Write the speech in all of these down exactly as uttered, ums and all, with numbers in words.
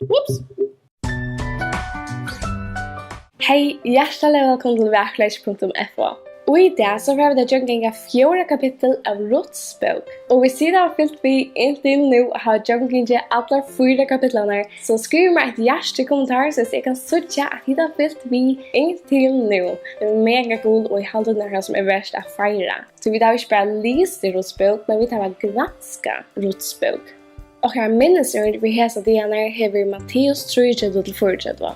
Ups. Hey, hjartaliga vælkomin til Vakurleiki punktum F O. Og í dag so fara vit at gjøgnumganga fjórða kapittul av Ruths bók. Og viss tit hava fylgt við inntil nú og hava gjøgnumgingið allar fýra kapitlarnar, so skriv mær eitt hjarta í kommentar, so eg kann síggja, at tit hava fylgt við inntil nú. Tað er mega cool, og eg haldi, tað er nakað, sum er vert at feira. So vit hava ikki bara lisið Ruths bók, men vit hava granskað Ruths bók. Okkara minnisevni fyri hesar dagarnar hevur verið Matteus trýogtretivu til fýraogtretivu.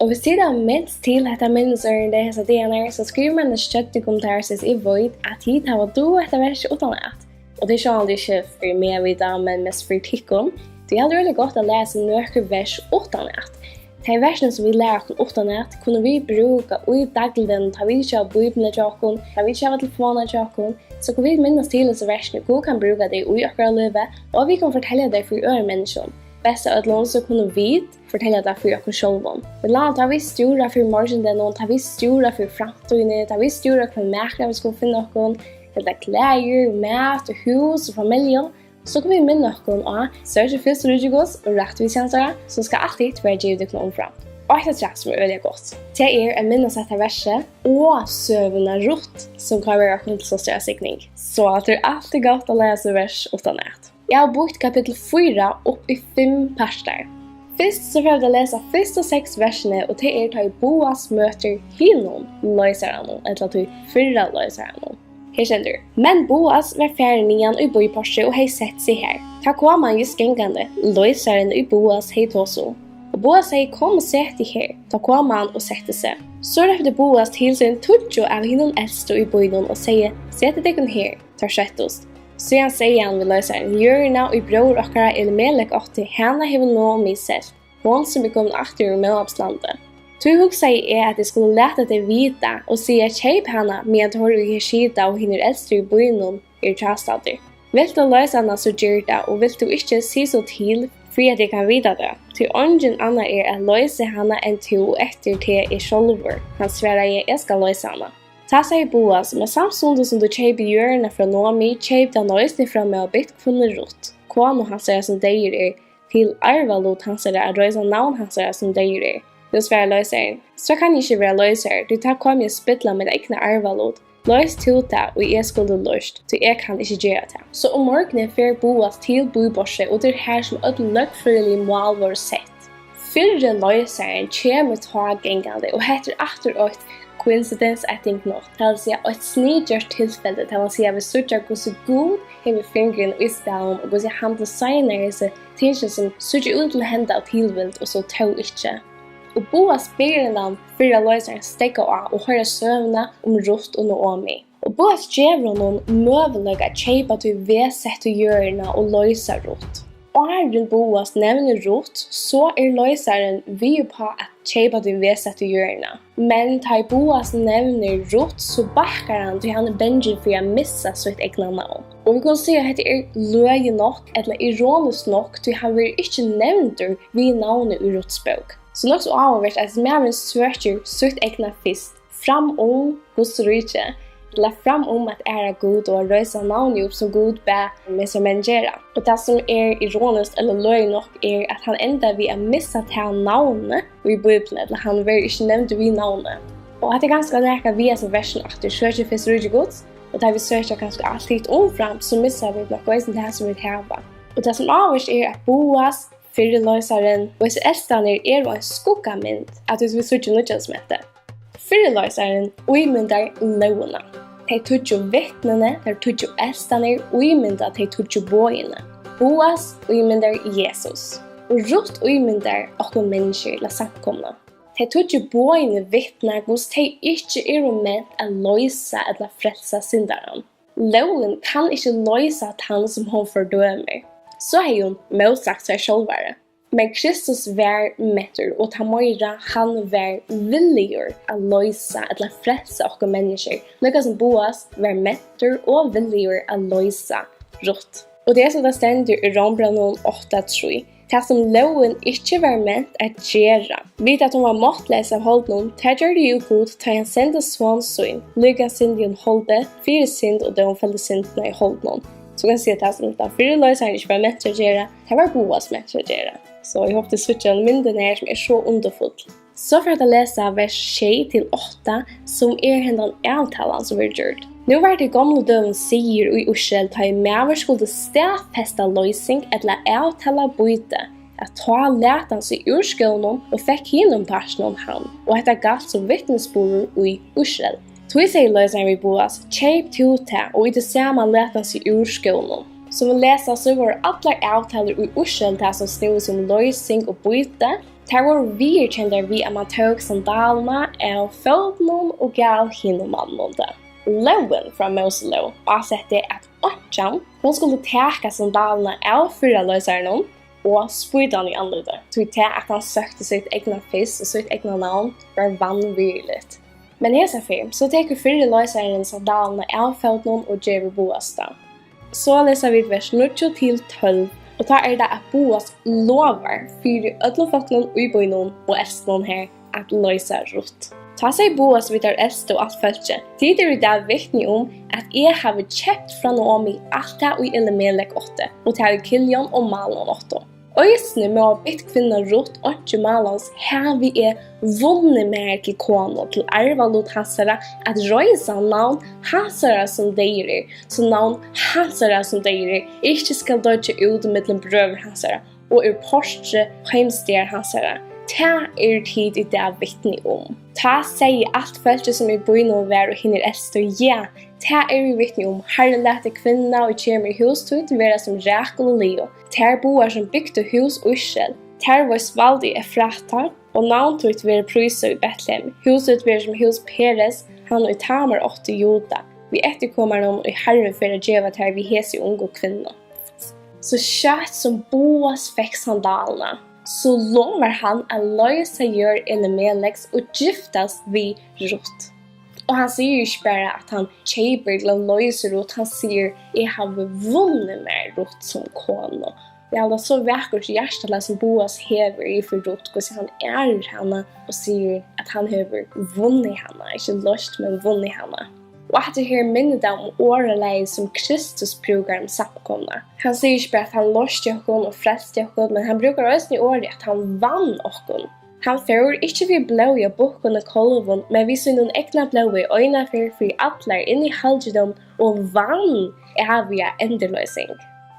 Og viss tit hava minst til hetta minnisevni hesar dagarnar, so skriv mær eina stjørnu í kommentar, so eg veit, at tit hava dugað hetta versið uttanat. Og tað er sjálvandi ikki fyri meg at vita, men mest fyri tykkum. Tí eg haldi, tað er øgiliga gott at læra seg nøkur vers uttanat. Tey versini, sum vit læra okkum uttanat, kunnu vit brúka í dagligdegnum, tá vit ikki hava Bíbliuna hjá okkum, tá vit ikki hava telefonina hjá okkum, so kunnu vit minnast til hesi versini. Gud kann brúka tey í okkara lívi, og vit kunnu fortelja tey fyri øðrum menniskjum. Best av øllum, so kunnu vit fortelja tað fyri okkum sjálvum. Millum annað, tá vit stúra fyri morgindegnum, tá vit stúra fyri framtíðini, tá vit stúra, hvønn makran vit skulu finna okkum, ella klæðir, mat og hús og familju, so kunnu vit minna okkum á: Søkið fyrst ríki Guds og rættvísi hansara, so skal alt hitt verða givið tykkum umframt. Og eitt afturat, sum er øgiliga gott, tað er at minnast hetta versið og søguna Ruth, sum kann vera okkum til so stóra signing. So tað er altíð gott at læra seg vers uttanat. Eg havi býtt kapittul fýra upp í fimm partar. Fyrst so fara vit at lesa fyrstu seks versini, og tað er, tá ið Boas møtir hinum loysaranum, ella tí fyrra loysaranum. Her stendur: Men Boas var farin niðan í býportrið og hevði sett seg har. Tá kom hann júst gangandi, loysarin, ið Boas hevði tosað um. Og Boas segði: Kom og set teg her. Tá kom hann og setti seg. So rópti Boas til sín tíggju av hinum elstu í býnum og segði: Setið tykkum her. Teir settust. Síðan segði hann við loysaran: Jørðina, ið bróðir okkara Elimelek átti, hana hevur Naomi selt, hon, sum er komin aftur úr Móabslandi. Tí hugsaði eg, at eg skuldi lata teg vita og siga: Keyp hana, meðan teir, ið her sita, og hinir elstu í býnum eru hjástaddir. Vilt tú loysa hana, so ger tað, og vilt tú ikki, sig so til, fyri at eg kann vita tað, tí eingin annar er at loysa hana enn tú, og eftir teg eg sjálvur. Hann svaraði: Eg skal loysa hana. Tá segði Boas: Men samstundis sum tú keypir jørðina frá Naomi, keyp hana eisini frá Moabitkvinnuni Ruth, konu hansara, sum deyður er, til arvalut hansara, at reisa navn hansara, sum deyður er. Nú svarar loysarin: So kann eg ikki vera loysari, tí tá komi eg at spilla mítt egna arvalut. Loys tú tað, og eg skuldi loyst, tí eg kann ikki gera tað. So um morgunin fer Boas til býportrið, og tað er har, sum øll løgfrøðilig mál vórðu sett. Fyrri loysarin kemur tá gangandi, og hetta er aftur eitt coincidence, I think not, tað vil siga, eitt sniðgjørt tilfeldi, tað vil siga, vit síggja, hvussu Gud hevur fingurin í spælinum, og hvussu hann designar hesi tingini, sum síggja út til at henda av tilvild, og so tó ikki. Og Boas biður hendan fyrra loysaran steðga á og hoyra søguna um Ruth og Naomi. Og Boas gevur honum møguleika at keypa tí vegsettu jørðina og loysa Ruth. Áðrenn Boas nevnir Ruth, so er loysarin við upp á at keypa tí vegsettu jørðina. Men tá ið Boas nevnir Ruth, so bakkar hann, tí hann er bangin fyri at missa sítt egna navn. Og vit kunnu siga, at hetta er løgið nokk, ella ironiskt nokk, tí hann verður ikki nevndur við navni í Ruths bók. So nokk so áhugavert, at maðurin søkir sítt egna fyrst, fram um Guds ríki, ella fram um at æra Gud og at reisa navnið upp, sum Gud bað hesar menn gera. Og tað, sum er ironiskt, ella løgið nokk, er, at hann endar við at missa tað navnið í Bíbliuni, ella hann verður ikki nevndur við navni. Og hetta er kanska nakað við hesum versinum aftur: Søkið fyrst ríki Guds, og tá vit søkja kanska alt hitt umframt, so missa vit nokk eisini tað, sum vit hava. Og tað, sum áhugavert er, at Boas, fyrri loysarin og hesir elstarnir eru ein skuggamynd av tí, sum vit síggja í Nýggja Testamenti. Fyrri loysarin ímyndar lógina. Tey tíggju vitnini, teir tíggju elstarnir, ímynda tey tíggju boðini. Boas ímyndar Jesus. Og Ruth ímyndar okkum menniskjur, ella samkomuna. Tey tíggju boðini vitna, hvussu tey ikki eru ment at loysa ella frelsa syndaran. Lógin kann ikki loysa tann, sum hon fordømir. So hevði hon mótsagt sær sjálvari. Men Kristus var mentur, og tað meira, hann var villigur at loysa ella frelsa okkum menniskjur, líka sum Boas var mentur og villigur at loysa Ruth. Og tað, sum tað stendur í Rómbrævinum átta trý: Tað, sum lógin ikki var ment at gera, við at hon var máttleys av holdinum, tað gjørdi jú Gud, tá ið hann sendi son sín, líkasyndigan holdi, fyri synd og dómfelldi syndina í holdinum. So kann siga, tað, sum tann fyrri loysarin ikki var mentur at gera, tað var Boas mentur at gera. So eg hopi, tit síggja myndina her, sum er so undurfull. So fer eg at lesa vers sjey til átta, sum er hendan avtalan, sum verður gjørd. Nú var tað í gomlum døgum siður í Ísrael, tá ið maður skuldi staðfesta loysing ella avtala býti, at tá læt hann seg úr skónum og fekk hinum partinum hann, og hetta galt sum vitnisburður í Ísrael. Tí segði loysarin við Boas: Keyp tú tað, og í tí sama læt hann seg úr skónum. Sum vit lesa, so vóru allar avtalur í Ísrael tað, sum snúði seg um loysing og býti. Tær vóru viðurkendar við, at mann tók sandalina av fótinum og gav hinum manninum tað. Lógin frá Móselóg ásetti, at einkjan, hon skuldi taka sandalina av fyrra loysaranum og spýta hann í andlitið, tí tað, at hann søkti sítt egna fyrst og sítt egna navn, var vanvirðiligt. Men hesa ferð, so tekur fyrri loysarin sandalina av fótinum og gevur Boas tað. So lesa vit vers níggju til tólv, og tá er tað, at Boas lovar fyri øllum fólkunum í býnum og elstunum her at loysa Rutt. Tá segði Boas við teir elstu og alt fólkið: Tit eru í dag vitni um, at eg havi keypt frá Naomi alt tað, ið Elimelek átti, og tað, ið Kiljon og Malon áttu. Eisini Moabitkvinnan Rutt, einkja Malons, havi eg vunnið mær til konu, til arvalut hansara, at reisa navn hansara sum deyður er, so navn hansara sum deyður er ikki skal doyggja út millum brøður hansara, og er portrið heimstaðar hansara. Tað eru tit í dag vitni um. Tá segði alt fólkið, sum í býnum var, og hinir elstu: Ja, tað eru vit vitni um. Harrin lati kvinnuna, ið kemur í hús títt, vera sum Rakul og Leu, tær báðar, sum bygdu hús Ísraels. Tær veist vald í Efrata, og navn títt verður prísað í Betlehem. Hús títt verður sum hús Peres, hann ið Tamar átti í Juda, við eftirkomarunum, ið Harrin fer at geva tær við hesi ungu kvinnu. So skjótt sum Boas fekk sandalina, so lovar hann at loysa jørð Elimeleks og giftast við Rutt. Og hann sigur ikki bara, at hann keypir ella loysir Rutt, hann sigur: Eg havi vunnið mær Rutt sum konu. Eg haldi, so vakurt hjartalag sum Boas hevur yvir fyri Rutt, hvussu hann ærir hana og sigur, at hann hevur vunnið hana, ikki loyst, men vunnið hana. Og aftur her minnir tað um orðalagið, sum Kristus brúkar um samkomuna. Hann sigur ikki bara, at hann loysti okkum og frelsti okkum, men hann brúkar eisini orðið, at hann vann okkum. Hann fór ikki við blóði á bukkum og kálvum, men við sínum egna blóði eina ferð fyri allar inn í halgidóm og vann æviga endurloysing.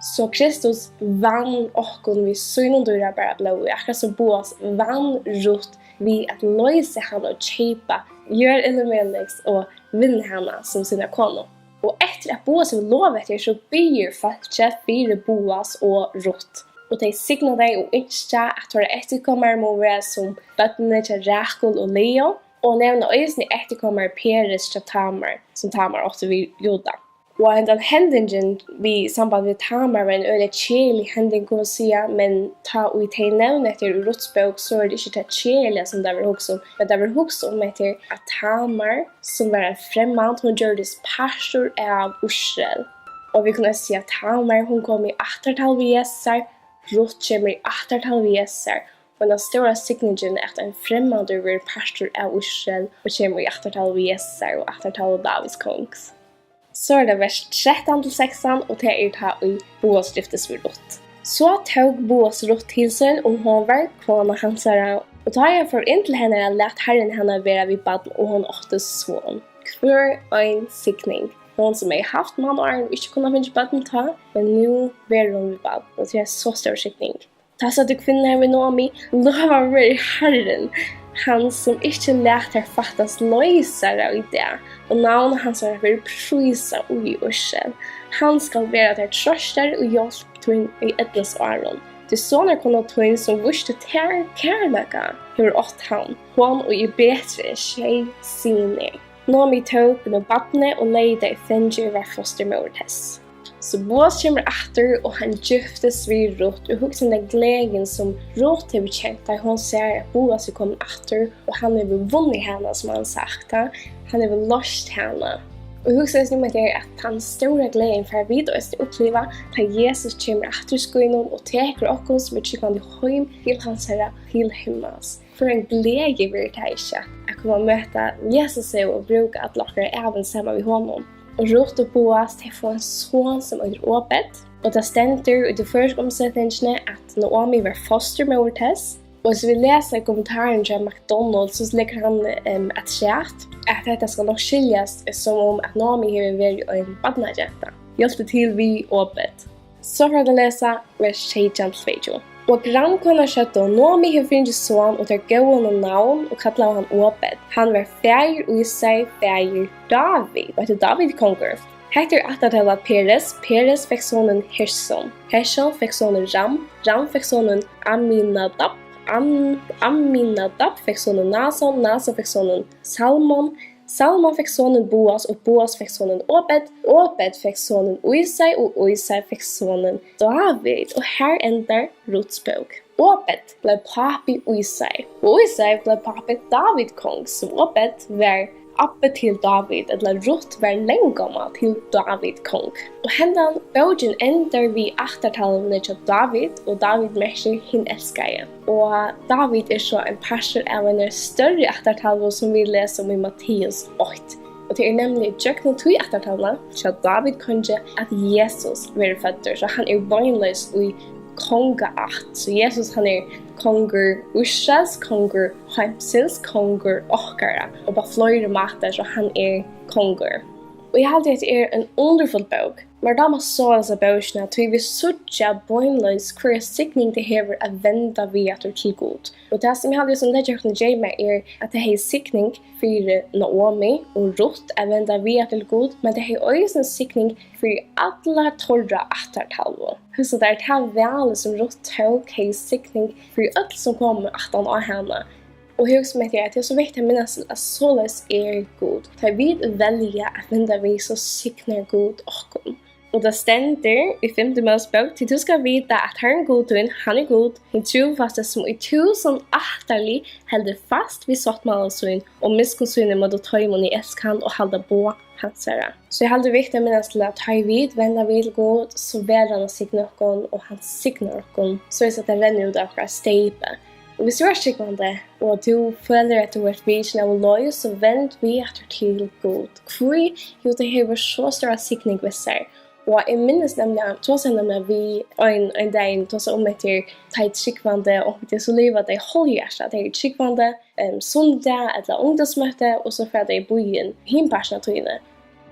So Kristus vann okkum við sínum dýrabara blóði, akkurát sum Boas vann Rutt við at loysa hana og keypa jørð Elimeleks og vinna hana sum sína konu. Og eftir at Boas hevur lovað hetta, so biður fólkið fyri Boas og Rutt. Og tey signa tey og ynskja, at teirra eftirkomarar mugu vera sum børnini hjá Rakul og Leu, og nevna eisini eftirkomarar Peres hjá Tamar, sum Tamar átti við Juda. Og hendan hendingin við samband við Tamar var ein øgiliga keðilig hending, kann man siga, men tá ið tey nevna hetta í Rutts bók, so er tað ikki tað keðiliga, sum tað verður hugsað um, men tað verður hugsað um hetta, at Tamar, sum var ein fremmand, hon gjørdist partur av Ísrael. Og vit kunnu eisini siga, at Tamar, hon kom í ættartal við Jesar, Rutt kemur í ættartal við Jesar, og ein av stóra signingin er, at ein fremmandur verður partur av Ísrael og kemur í ættartal við Jesar og ættartal Davids kongs. So er tað vers trettan til sekstan, og tað er tá, ið Boas giftist við Rutt. So tók Boas Rutt til sín, og hon var kona hansara. Og tá ið hann fór inn til hennara, læt Harrin hana vera við barn, og hon átti son. Hvør ein signing! Hon, sum hevði havt mann áðrenn og ikki kunnað fingið barn tá, men nú verður hon við barn, og tað er so stór signing. Tá søgdu kvinnurnar við Naomi: Lovaður veri Harrin, hann, sum ikki læt tær fattast loysara í dag, og navn hansara verður prísað í Ísrael. Hann skal vera tær trøstur og hjálp tín í eydnusárum. Tí sonarkona tín, sum vísti tær kærleika, hevur átt hann, hon, ið er betri enn sjey synir. Naomi tók nú barnið og legði tað í fangið, og var fosturmóðir tess. So Boas kemur aftur, og hann giftist við Rutt, og hugsa um ta gleðina, sum Rutt hevur kent, tá hon sær, at Boas er komin aftur, og hann hevur vunnið hana, sum hann sagt, ha? Hann hevur loyst hana. Og hugsa eisini um, at, er, at tann stóra gleðin fara vit eisini uppliva, tá Jesus kemur aftur í skýnum og tekur okkum, sum eru trúgvandi, heim til hansara, til himmals. Hvør ein gleði verður tað ikki, at koma at møta Jesusi og brúka alla okkara ævina saman við honum. Og Rutt og Boas, tey fáa ein son, sum eitur Obed, Og tað stendur í tí føroysku umsetingini, at Naomi var fosturmóðir tess, og so vit lesa í kommentaren hjá MacDonald, so leggur hann, em, afturat, at hetta skal nokk skiljast sum um, at Naomi hevur verið ein barnagenta. Hjálpti til við Obed. So fór at lesa vers seytjan til tveyogtjúgu. Og grannkonurnar søgdu: Naomi hevur fingið son, og tær góvu honum navn og kallaðu hann Obed. Hann var faðir Ísai, faðir Dávid. Og hetta er Dávid kongur. Hetta er ættartalva Peres. Peres fekk sonin Herson. Herson fekk sonin Ram. Ram fekk sonin Aminadab. Am-, Aminadab fekk sonin Nason. Nason fekk sonin Salmon. Salmon fekk sonin Boas, og Boas fekk sonin Obed. Obed fekk sonin Ísai, og Ísai fekk sonin Dávid. Og her endar Ruts bók. Obed bleiv pápi Ísai, og Ísai bleiv pápi Dávid kongs. So Obed var abbi til Dávid, ella Rut var langomma til Dávid kong. Og hendan bókin endar við ættartalvuni hjá Dávid, og Dávid merkir hin elskaði. Og Dávid er so ein partur av einari størri ættartalvu, sum vit lesa um í Matteus eitt. Og tað er nemliga gjøgnum tí ættartalvuna hjá Dávid kongi, at Jesus verður føddur, so hann er beinleiðis í kongaætt. So Jesus, hann er kongur Ísraels, kongur heimsins, kongur okkara, og á fleiri mátar, so hann er kongur. Og eg haldi, at tað er ein undurfull bók. Mær dámar so hesa bókina, tí vit síggja beinleiðis, hvørja signing tað hevur at venda við aftur til Gud. Og tað, sum eg haldi, sum tað gjøgnumgeyma, er, at tað hevði signing fyri Naomi og Rutt at venda við aftur til Gud, men tað hevði eisini signing fyri allar teirra ættartalvu. Hugsa tær, tað valið, sum Rutt tók, hevði signing fyri øll, sum komu aftan á hana. Og hugsa um hetta, at tað er so viktigt at minnast til, at soleiðis er Gud. Tá vit velja at venda við, so signar Gud okkum. Og tað stendur í fimtu Mósebók: Tí tú skalt vita, at Harrin Gud tín, hann er Gud, hin trúfasti, sum í túsund ættarlið heldur fast við sáttmála sín og miskunn síni móti teimum, ið elska hann og halda boð hansara. So eg haldi, viktigt at minnast til, at tá ið vit venda við til Gud, so velur hann at signa okkum, og hann signar okkum, soleiðis at tað rennur út av okkara steypi. Og viss tú ert trúgvandi, og tú følir, at tú ert virkin av leið, so vend við aftur til Gud. Hví? Jú, tað hevur so stóra signing við sær. Og eg minnist nemliga, tosaði nemliga við ein, ein dagin, tosaði um hetta her, tá ið trúgvandi, og tey so liva tey hálvhjartað, tey eru trúgvandi, em, sunnudag ella ungdómsmøti, og so fara tey í býin hin partin av tíðini.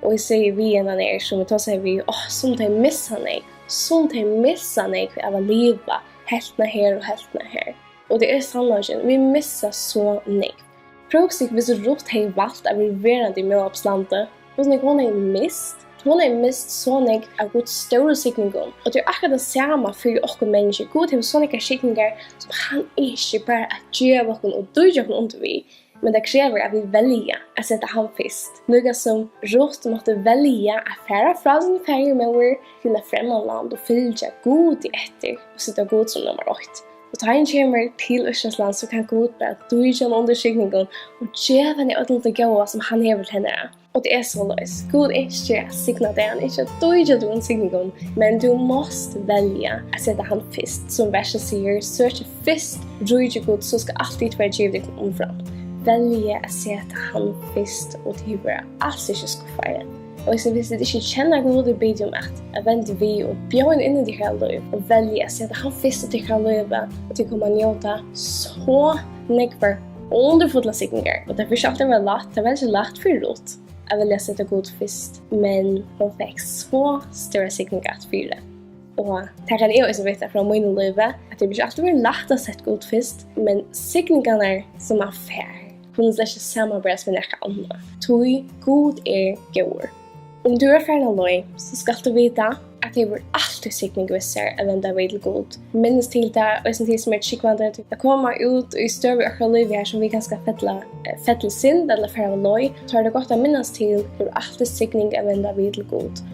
Og eg sigi við henda her, sum eg tosaði við: Áh, sum tey missa nógv, sum tey missa nógv av at liva helvtina her og helvtina her. Og tað er sannleikin, vit missa so nógv. Prøv at hugsa, viss Rutt hevði valt at verið verandi í Móabs landi, hvussu nógv hon hevði mist. Hon hevði mist so nógv av Guds stóru signingum. Og tað er akkurát tað sama fyri okkum menniskju. Gud hevur so nógvar signingar, sum hann ynskir bara at geva okkum og dýrka okkum undir við. Men tað krevur, at vit velja at seta hann fyrst. Líka sum Rutt mátti velja at fara frá síni faðir og móður til eitt fremmant land og fylgja Gudi eftir og seta Gud sum nummar eitt. Og tá hann kemur til Ísraels land, so kann Gud bara dýrka hana undir signingum og geva henni øllum tað góða, sum hann hevur til hennara. Og tað er soleiðis. Gud ynskir at signa teg, hann ynskir at dýrka teg undir signingum, men tú mást velja at seta hann fyrst. Sum versið sigur: Søkið fyrst ríki Guds, so skal alt hitt verða givið tykkum umframt. Velja at seta hann fyrst, og tit verða als ikki skuffaði. Og eisini, viss tit ikki kenna Gud, eg biði um at, at venda við og bjóða hann inn í tykkara lív, og velja at seta hann fyrst í tykkara lívi, og tit koma at njóta so nógvar undurfullar signingar. Og tað fer ikki altíð at vera lætt, tað var ikki lætt fyri Rutt at velja at seta Gud fyrst, men hon fekk so stóra signing aftur fyri. Og tað kann eg eisini vita frá mínum lívi, at tað er ikki altíð verið lætt at seta Gud fyrst, men signingarnar, sum man fær, kunnu slett ikki samanberast við nakað annað. Tí Gud er góður. Um tú ert farin av leið, so skalt tú vita, at tað hevur altíð signing við sær at venda við til Gud. Minnist til tað, eisini tit, sum eru trúgvandi, at koma út í støðu í okkara lívi her, sum vit kanska fella, eh, fella í synd ella fara av leið, so er tað gott at minnast til, tað hevur altíð signing at venda við til Gud.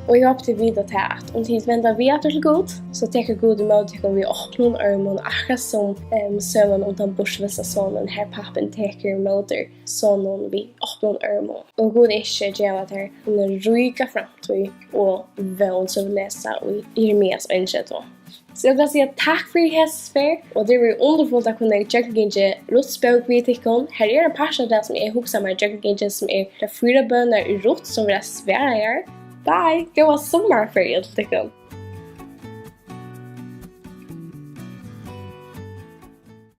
Og eg hopi, tit vita tað, at um tit venda við aftur til Gud, so tekur Gud ímóti tykkum við opnum ørmum, akkurát sum, em, søgan um tann burturvilsa sonin, har pápin tekur ímóti soninum við opnum ørmum. Og Gud ynskir at geva tær eina ríka framtíð og vón, sum vit lesa í Jeremias einogtretivu. So eg vil bara siga takk fyri hesa ferð, og tað hevur verið undurfult at kunna gjøgnumgingið Ruts bók við tykkum. Her er ein partur av tað, sum eg hugsi mær gjøgnumgingið, sum er tær fýra bønirnar í Ruts, sum verða svaraðar. Bye! Góða summarferiu til tykkum!